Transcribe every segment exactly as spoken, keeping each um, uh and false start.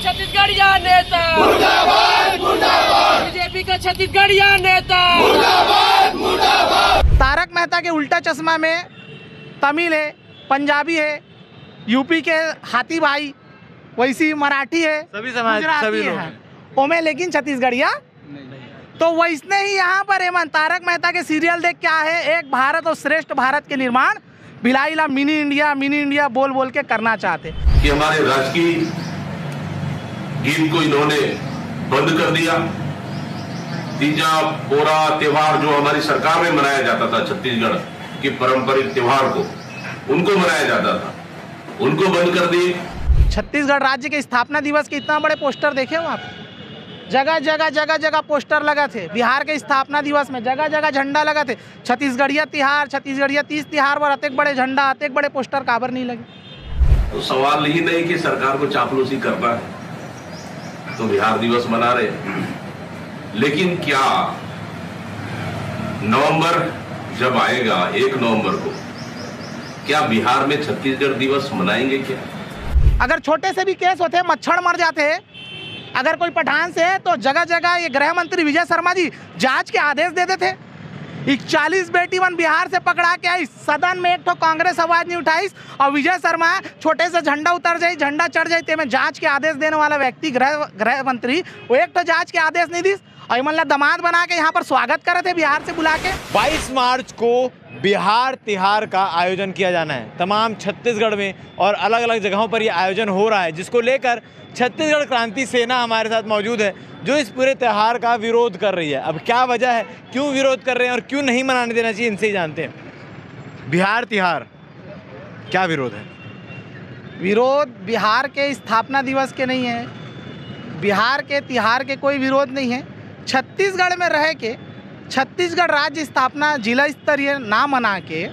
छत्तीसगढ़िया नेता मुर्दाबाद, मुर्दाबाद। बीजेपी का छत्तीसगढ़िया नेता मुर्दाबाद, मुर्दाबाद। तारक मेहता के उल्टा चश्मा में तमिल है, पंजाबी है, यूपी के हाथी भाई, वैसी मराठी है, सभी समाज, गुजराती सभी लोग है। हैं। ओमे लेकिन छत्तीसगढ़िया। तो वैसने ही यहाँ पर एमन तारक मेहता के सीरियल देख क्या है, एक भारत और श्रेष्ठ भारत के निर्माण भिलाई ला मिनी इंडिया, मिनी इंडिया बोल बोल के करना चाहते। कि हमारे राजकीय गीत को इन्होंने बंद कर दिया। तीजा पोरा त्योहार जो हमारी सरकार में मनाया जाता था, छत्तीसगढ़ के पारंपरिक त्योहार को, उनको मनाया जाता था, उनको बंद कर दिए। छत्तीसगढ़ राज्य के स्थापना दिवस के इतना बड़े पोस्टर देखे हो आप? जगह जगह, जगह जगह पोस्टर लगा थे। बिहार के स्थापना दिवस में जगह जगह झंडा लगा थे। छत्तीसगढ़िया तिहार, छत्तीसगढ़िया तीज तिहार पर अतेक बड़े झंडा, अतेक बड़े पोस्टर काबर नहीं लगे? तो सवाल ही नहीं कि सरकार को चापलूसी करना है, तो बिहार दिवस मना रहे। लेकिन क्या नवंबर जब आएगा, एक नवंबर को, क्या बिहार में छत्तीसगढ़ दिवस मनाएंगे क्या? अगर छोटे से भी केस होते, मच्छर मर जाते, अगर कोई पठान से, तो जगह जगह ये गृह मंत्री विजय शर्मा जी जांच के आदेश दे देते। इकचालीस बेटी मन बिहार से पकड़ा के आई, सदन में एक ठो कांग्रेस आवाज नहीं उठाई। और विजय शर्मा, छोटे से झंडा उतर जाए, झंडा चढ़ जाए, तेमे जांच के आदेश देने वाला व्यक्ति, गृह गृह मंत्री, वो एक ठो जांच के आदेश नहीं दिस। और इमन ला दामाद बना के यहाँ पर स्वागत करे थे बिहार से बुला के। बाईस मार्च को बिहार तिहार का आयोजन किया जाना है तमाम छत्तीसगढ़ में, और अलग अलग जगहों पर ये आयोजन हो रहा है, जिसको लेकर छत्तीसगढ़ क्रांति सेना हमारे साथ मौजूद है, जो इस पूरे त्यौहार का विरोध कर रही है। अब क्या वजह है, क्यों विरोध कर रहे हैं और क्यों नहीं मनाने देना चाहिए, इनसे ही जानते हैं। बिहार तिहार, क्या विरोध है? विरोध बिहार के स्थापना दिवस के नहीं है, बिहार के तिहार के कोई विरोध नहीं है। छत्तीसगढ़ में रह के छत्तीसगढ़ राज्य स्थापना जिला स्तरीय ना मना के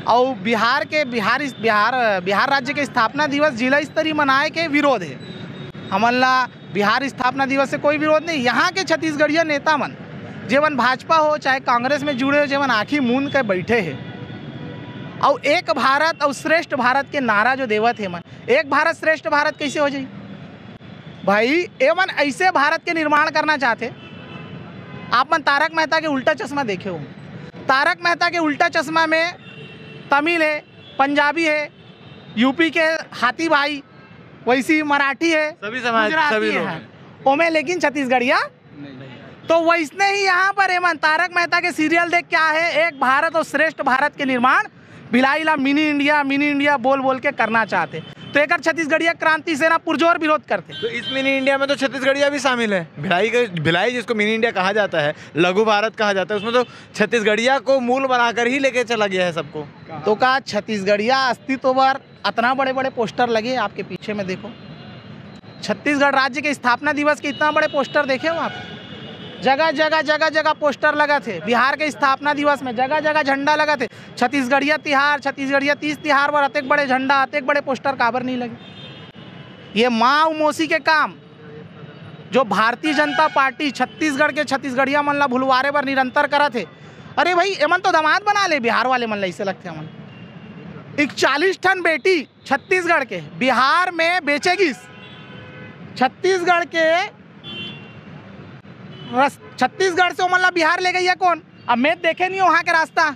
और बिहार के, बिहार बिहार बिहार राज्य के स्थापना दिवस जिला स्तरीय मनाए के विरोध है। हमन ला बिहार स्थापना दिवस से कोई विरोध नहीं। यहाँ के छत्तीसगढ़िया नेता मन, जेमन भाजपा हो चाहे कांग्रेस में जुड़े हो, जेमन आँखी मूंद के बैठे हैं, और एक भारत और श्रेष्ठ भारत के नारा जो देवत है मन, एक भारत श्रेष्ठ भारत कैसे हो जाई भाई? एमन ऐसे भारत के निर्माण करना चाहते। आप मन तारक मेहता के उल्टा चश्मा देखे हो, तारक मेहता के उल्टा चश्मा में तमिल है, पंजाबी है, यूपी के हाथी भाई, वैसी मराठी है, सभी समाज, गुजराती सभी लोग है, हैं। ओमे लेकिन छत्तीसगढ़िया। तो वैसने ही यहाँ पर एमन तारक मेहता के सीरियल देख क्या है, एक भारत और श्रेष्ठ भारत के निर्माण भिलाई ला मिनी इंडिया, मिनी इंडिया बोल बोल के करना चाहते। तो एकर छत्तीसगढ़िया क्रांति सेना पुरजोर विरोध करते। तो इस मिनी इंडिया में तो छत्तीसगढ़िया भी शामिल है। भिलाई के, भिलाई जिसको मिनी इंडिया कहा जाता है, लघु भारत कहा जाता है, उसमें तो छत्तीसगढ़िया को मूल बनाकर ही लेके चला गया है सबको। तो का छत्तीसगढ़िया अस्तित्व पर अतना बड़े बड़े पोस्टर लगे आपके पीछे में, देखो, छत्तीसगढ़ राज्य के स्थापना दिवस के इतना बड़े पोस्टर देखे हो आप? जगह जगह, जगह जगह पोस्टर लगा थे। बिहार के स्थापना दिवस में जगह जगह झंडा लगा थे। छत्तीसगढ़िया तिहार, छत्तीसगढ़िया तीज तिहार पर अतेक बड़े झंडा, अतेक बड़े पोस्टर काबर नहीं लगे? ये माँ मौसी के काम, जो भारतीय जनता पार्टी छत्तीसगढ़ के छत्तीसगढ़िया मन ला भुलवारे बर निरंतर करत हे। अरे भाई, एमन तो दामाद बना ले बिहार वाले मन ला, ऐसे लगथे हमन। इकचालीस ठन बेटी छत्तीसगढ़ के बिहार में बेचे गिस। छत्तीसगढ़ के रस-, छत्तीसगढ़ से ओमन ला बिहार ले गई है कौन? अब मैं देखे नहीं वहाँ के रास्ता,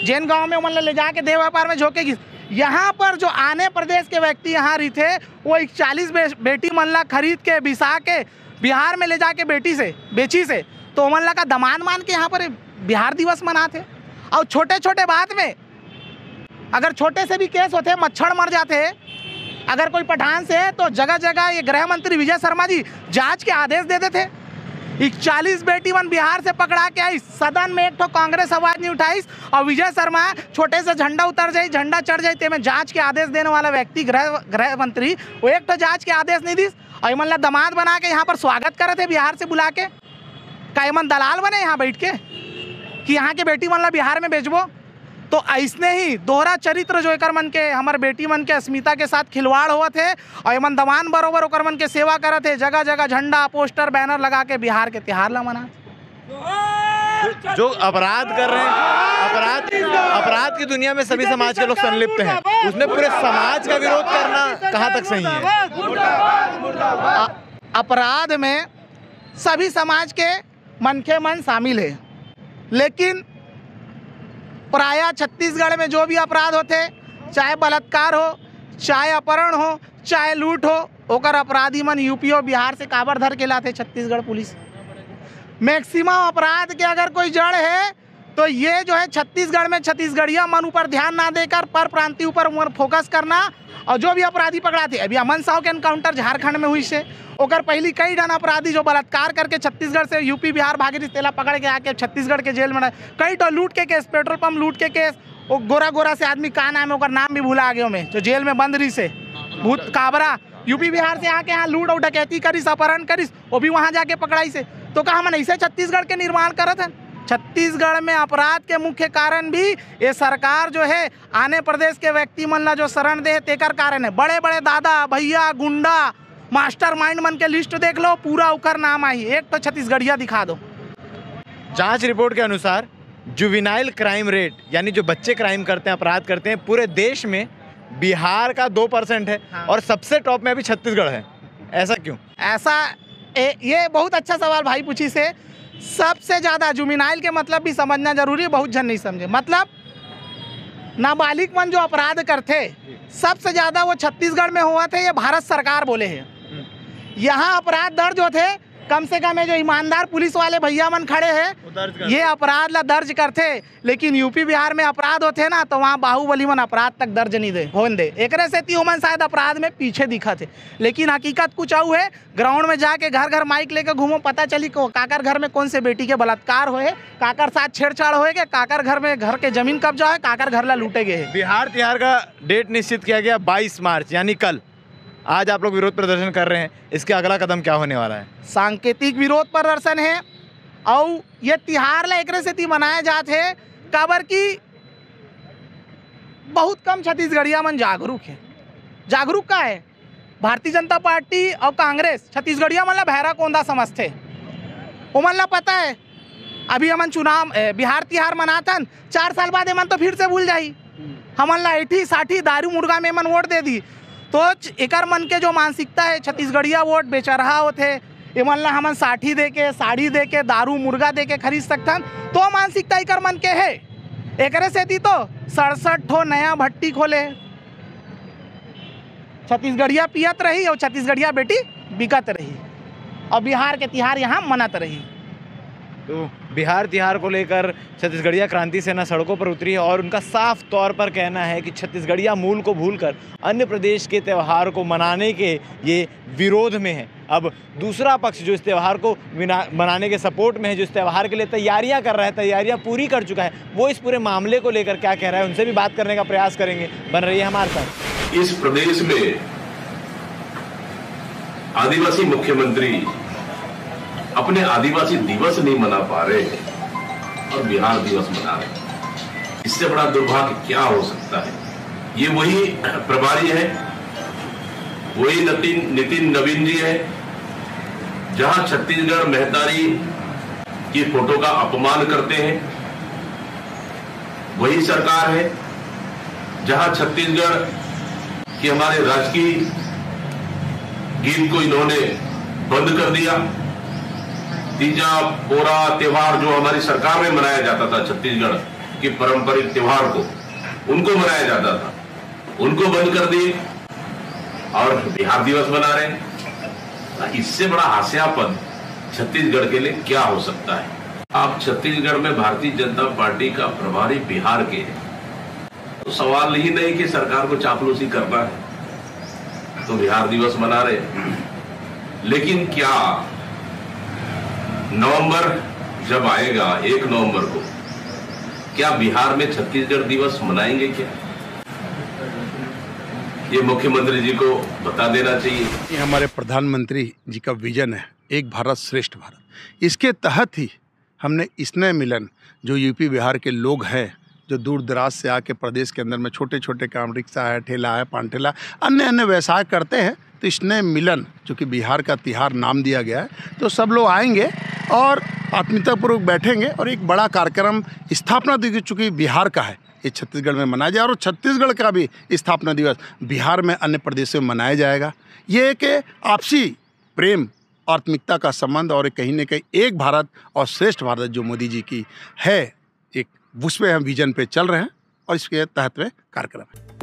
जेन गांव में ओमन ला ले जाके देह व्यापार में झोंके गिस। यहाँ पर जो आने प्रदेश के व्यक्ति यहाँ रहिथे, वो इकचालीस बे-, बेटी मन ला खरीद के, बिसा के, बिहार में ले जाके बेटी से बेची से, तो ओमन ला का दामाद मान के यहाँ पर बिहार दिवस मनाथे? और छोटे छोटे बात में अगर छोटे से भी केस होथे, मच्छर मर जाथे, अगर कोई पठान से, तो जगह जगह ये गृह मंत्री विजय शर्मा जी जांच के आदेश दे देथे। इकचालीस बेटी मन बिहार से पकड़ा के आई, सदन में एक ठो कांग्रेस आवाज नहीं उठाई, और विजय शर्मा, छोटे से झंडा उतर जाए, झंडा चढ़ जाए, तेमे जांच के आदेश देने वाला व्यक्ति, गृह गृह मंत्री, वो एक ठो जांच के आदेश नहीं दिस, और एमन ला दामाद बना के यहाँ पर स्वागत करत हे बिहार से बुला के। का एमन दलाल बने यहाँ बैठ के कि यहाँ के बेटी मन ला बिहार में बेचबो? तो ऐसने ही दोहरा चरित्र जो एकर मन के, हमर बेटी मन के अस्मिता के साथ खिलवाड़ होवत हे, और एमन दमान बरोबर ओकर मन के सेवा करत हे, जगह जगह झंडा, पोस्टर, बैनर लगा के बिहार के तिहार ला मना। जो अपराध कर रहे हैं, अपराध, अपराध की दुनिया में सभी समाज के लोग संलिप्त हैं, उसमें पूरे समाज का विरोध करना कहाँ तक सही है? अपराध में सभी समाज के मनखे मन शामिल हे, लेकिन प्रायः छत्तीसगढ़ में जो भी अपराध होथे, चाहे बलात्कार हो, चाहे अपहरण हो, चाहे लूट हो, ओकर अपराधी मन यूपी और बिहार से काबर धर के लाथे छत्तीसगढ़ पुलिस? मैक्सिमम अपराध के अगर कोई जड़ है तो ये जो है छत्तीसगढ़ में छत्तीसगढ़िया मन ऊपर ध्यान ना देकर पर प्रांति ऊपर फोकस करना। और जो भी अपराधी पकड़ाथे, अभी अमन साव के एनकाउंटर झारखंड में हुई से, ओकर पहली कई डन अपराधी जो बलात्कार करके छत्तीसगढ़ से यूपी बिहार भागे रिस, तेला पकड़ के आके छत्तीसगढ़ के जेल में डाल-, कई ठो लूट के केस, पेट्रोल पंप लूट के केस, वो गोरा गोरा से आदमी का नाम है, ओकर नाम भी भुला गए मैं, जो जेल में बंद रही से, भूत काबरा, यूपी बिहार से आके यहाँ लूट और डकैती करिस, अपहरण करिस, वो भी वहाँ जाके पकड़ाई से। तो का हमन ऐसे छत्तीसगढ़ के निर्माण करत हन? छत्तीसगढ़ में अपराध के मुख्य कारण भी ये सरकार जो है आने प्रदेश के व्यक्ति मन ला जो शरण दे हे, तेकर कारण है। बड़े बड़े दादा भैया गुंडा मास्टरमाइंड मन के लिस्ट देख लो, पूरा उकर नाम आही, एक तो छत्तीसगढ़िया दिखा दो। जांच रिपोर्ट के अनुसार जुविनाइल क्राइम रेट, यानी जो बच्चे क्राइम करते हैं, अपराध करते हैं, पूरे देश में बिहार का दो परसेंट है। हाँ। और सबसे टॉप में अभी छत्तीसगढ़ है। ऐसा क्यों? ऐसा ए, ये बहुत अच्छा सवाल भाई पूछी से। सबसे ज्यादा जुविनाइल के मतलब भी समझना जरूरी है, बहुत झन नहीं समझे। मतलब नाबालिग मन जो अपराध करथे, सबसे ज्यादा वो छत्तीसगढ़ में होवत हे, ये भारत सरकार बोले हे। यहाँ अपराध दर्ज होथे, कम से कम ये जो ईमानदार पुलिस वाले भैया मन खड़े हैं, ये अपराध ला दर्ज करथे। लेकिन यूपी बिहार में अपराध होथे ना, तो वहाँ बाहुबली मन अपराध तक दर्ज नहीं दे, होन दे। एकरे सेती ओमन शायद अपराध में पीछे दिखत हे, लेकिन हकीकत कुछ अउ है। ग्राउंड में जाके घर घर माइक लेके घूमो, पता चली को काकर घर में कौन से बेटी के बलात्कार होए, काकर साथ छेड़छाड़ होए के, काकर घर में घर के जमीन कब्जा है, काकर घर ला लूटे गए है। बिहार तिहार का डेट निश्चित किया गया बाईस मार्च, यानी कल। आज आप लोग विरोध प्रदर्शन कर रहे हैं, इसके अगला कदम क्या होने वाला है? सांकेतिक विरोध प्रदर्शन है। और ये तिहार ला एकरे सेती मनाया जात है, काबर कि बहुत कम छत्तीसगढ़िया मन जागरूक है। जागरूक का है? भारतीय जनता पार्टी और कांग्रेस छत्तीसगढ़िया मन ला भैरा कोंदा समझथे। ओमन ला पता है, अभी हमन चुनाव, ए, बिहार तिहार मनाथन, चार साल बाद एमन तो फिर से भूल जाही। हमन ला ऐठी साठी दारू मुर्गा में एमन वोट दे दी। तो च-, एकर मन के जो मानसिकता है, छत्तीसगढ़िया वोट बेचरहा होथे, एमन ला हमन साठी दे के, साड़ी दे के, दारू मुर्गा दे के खरीद सकथन, तो मानसिकता एकर मन के है। एकरे सेती तो सड़सठ ठो नया भट्टी खोले, छत्तीसगढ़िया पियत रही और छत्तीसगढ़िया बेटी बिकत रही और बिहार के तिहार यहाँ मनत रही। तो बिहार तिहार को लेकर छत्तीसगढ़िया क्रांति सेना सड़कों पर उतरी है और उनका साफ तौर पर कहना है कि छत्तीसगढ़िया मूल को भूलकर अन्य प्रदेश के त्यौहार को मनाने के ये विरोध में है। अब दूसरा पक्ष जो इस त्यौहार को बिना-, मनाने के सपोर्ट में है, जो इस त्यौहार के लिए तैयारियां कर रहा है, तैयारियां पूरी कर चुका है, वो इस पूरे मामले को लेकर क्या कह रहा है, उनसे भी बात करने का प्रयास करेंगे। बने रहिए हमारे साथ। इस प्रदेश में आदिवासी मुख्यमंत्री अपने आदिवासी दिवस नहीं मना पा रहे और बिहार दिवस मना रहे हैं। इससे बड़ा दुर्भाग्य क्या हो सकता है? ये वही प्रभारी है, वही नितिन नितिन नवीन जी है, जहां छत्तीसगढ़ महतारी की फोटो का अपमान करते हैं। वही सरकार है जहां छत्तीसगढ़ के हमारे राजकीय गीत को इन्होंने बंद कर दिया। तीजा पोरा त्यौहार जो हमारी सरकार में मनाया जाता था, छत्तीसगढ़ के पारंपरिक त्यौहार को, उनको मनाया जाता था, उनको बंद कर दिए और बिहार दिवस मना रहे हैं। इससे बड़ा हास्यापद छत्तीसगढ़ के लिए क्या हो सकता है? आप छत्तीसगढ़ में भारतीय जनता पार्टी का प्रभारी बिहार के हैं, तो सवाल ही नहीं कि सरकार को चापलूसी करना है, तो बिहार दिवस मना रहे हैं। लेकिन क्या नवंबर जब आएगा, एक नवंबर को, क्या बिहार में छत्तीसगढ़ दिवस मनाएंगे क्या? ये मुख्यमंत्री जी को बता देना चाहिए। ये हमारे प्रधानमंत्री जी का विजन है, एक भारत श्रेष्ठ भारत। इसके तहत ही हमने स्नेह मिलन, जो यूपी बिहार के लोग हैं, जो दूर दराज से आके प्रदेश के अंदर में छोटे छोटे काम, रिक्शा है, ठेला है, पान ठेला, अन्य अन्य व्यवसाय करते हैं, तो स्नेह मिलन, जो कि बिहार का तिहार नाम दिया गया है, तो सब लोग आएंगे और आत्मीयतापूर्वक बैठेंगे और एक बड़ा कार्यक्रम, स्थापना दिवस चूँकि बिहार का है, ये छत्तीसगढ़ में मनाया जाए और छत्तीसगढ़ का भी स्थापना दिवस बिहार में अन्य प्रदेशों में मनाया जाएगा। ये एक आपसी प्रेम आत्मिकता का संबंध और कहीं ना कहीं एक भारत और श्रेष्ठ भारत जो मोदी जी की है, एक उसमें हम विजन पे चल रहे हैं और इसके तहत में कार्यक्रम है।